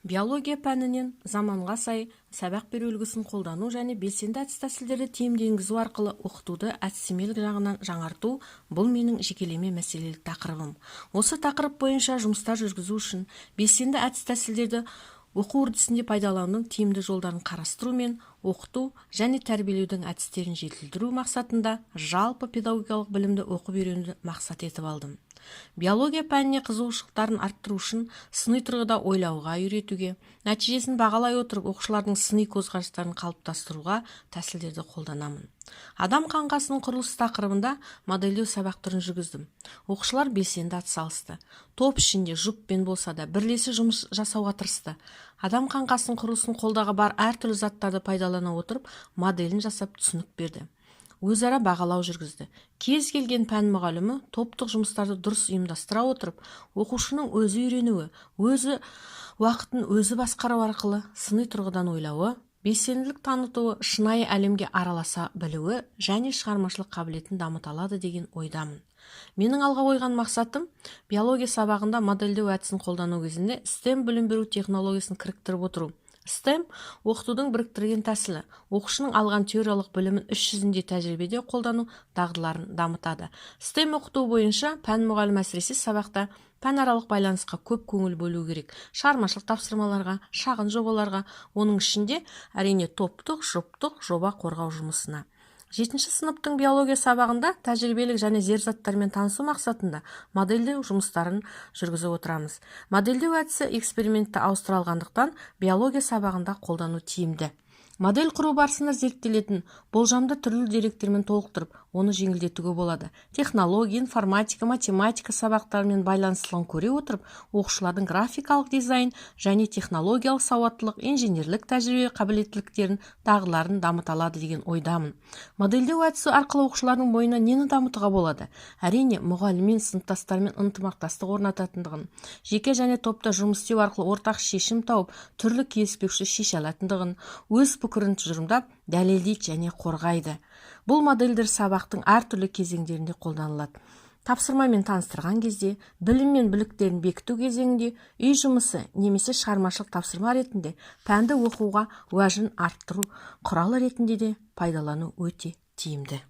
Биология пәнінен заманға сай сабақ беру үлгісін қолдану және белсенді әдіс-тәсілдерді тиімді енгізу арқылы оқытуды әдістемелік жағынан жаңарту – бұл менің жекелеме мәселелік тақырыбым. Осы тақырып бойынша жұмыстар жүргізу үшін белсенді әдіс-тәсілдерді оқу үрдісінде пайдаланудың тиімді жолдарын қарастыру мен оқыту және тәрбиелеудің әдістерін жетілдіру мақсатында жалпы педагогикалық білімді оқып үйренуді мақсат етіп алдым. Биология пәніне қызығушылықтарын арттыру үшін сыни тұрғыда ойлауға үйретуге, нәтижесін бағалай отырып, оқушылардың сыни көзқарастарын қалыптастыруға тәсілдерді қолданамын. Адам қаңқасының құрылысы тақырыбында модельдеу сабақ түрін жүргіздім. Оқушылар белсенді атсалысты, топ ішінде, жұппен болса да, бірлесе жұмыс жасауға тырысты. Адам қаңқасының құрылысын қолдағы бар әртүрлі заттарды пайдалана отырып, моделін жасап, түсінік берді, өзара бағалау жүргізді. Кез келген пән мұғалімі топтық жұмыстарды дұрыс ұйымдастыра отырып, оқушының өзі үйренуі, өзі уақытын өзі басқару арқылы сыни тұрғыдан ойлауы, белсенділік танытуы, шынайы әлемге араласа білуі және шығармашылық қабілетін дамыта алады деген ойдамын. Менің алға қойған мақсатым: биология сабағында модельдеу әдісін қолдану кезінде STEM білім беру технологиясын кіріктіріп отыру. STEM – оқытудың біріктірген тәсілі, оқушының алған теориялық білімін іс жүзінде, тәжірибеде қолдану дағдыларын дамытады. STEM оқыту бойынша пән мұғалімі, әсіресе сабақта, пәнаралық байланысқа көп көңіл бөлу керек, шығармашылық тапсырмаларға, шағын жобаларға, оның ішінде, әрине, топтық, жұптық жоба қорғау жұмысына. Жетінші сыныптың биология сабағында тәжірибелік және зер заттармен танысу мақсатында модельдеу жұмыстарын жүргізіп отырамыз. Модельдеу әдісі экспериментті ауыстыра алғандықтан, биология сабағында қолдану тиімді. Модель құру барысында зерттелетін болжамды түрлі деректермен толықтырып, оны жеңілдетуге болады. Технология, информатика, математика сабақтарымен байланыстылығын көре отырып, оқушылардың графикалық дизайн және технологиялық сауаттылық, инженерлік тәжірибе қабілеттіліктерін, дағдыларын дамыта алады деген ойдамын. Модельдеу әдісі арқылы оқушылардың бойына нені дамытуға болады? Әрине, мұғаліммен, сыныптастарымен ынтымақтастық орнататындығын, жеке және топта жұмыс істеу арқылы ортақ шешім тауып, түрлі келіспеушілік шеше алатындығын, өз пікірін тұжырымдап, дәлелдейді және қорғайды. Бұл модельдер сабақтың әртүрлі кезеңдерінде қолданылады: тапсырмамен таныстырған кезде, білім мен біліктерін бекіту кезеңінде, үй жұмысы немесе шығармашылық тапсырма ретінде, пәнді оқуға уәжін арттыру құралы ретінде де пайдалану өте тиімді.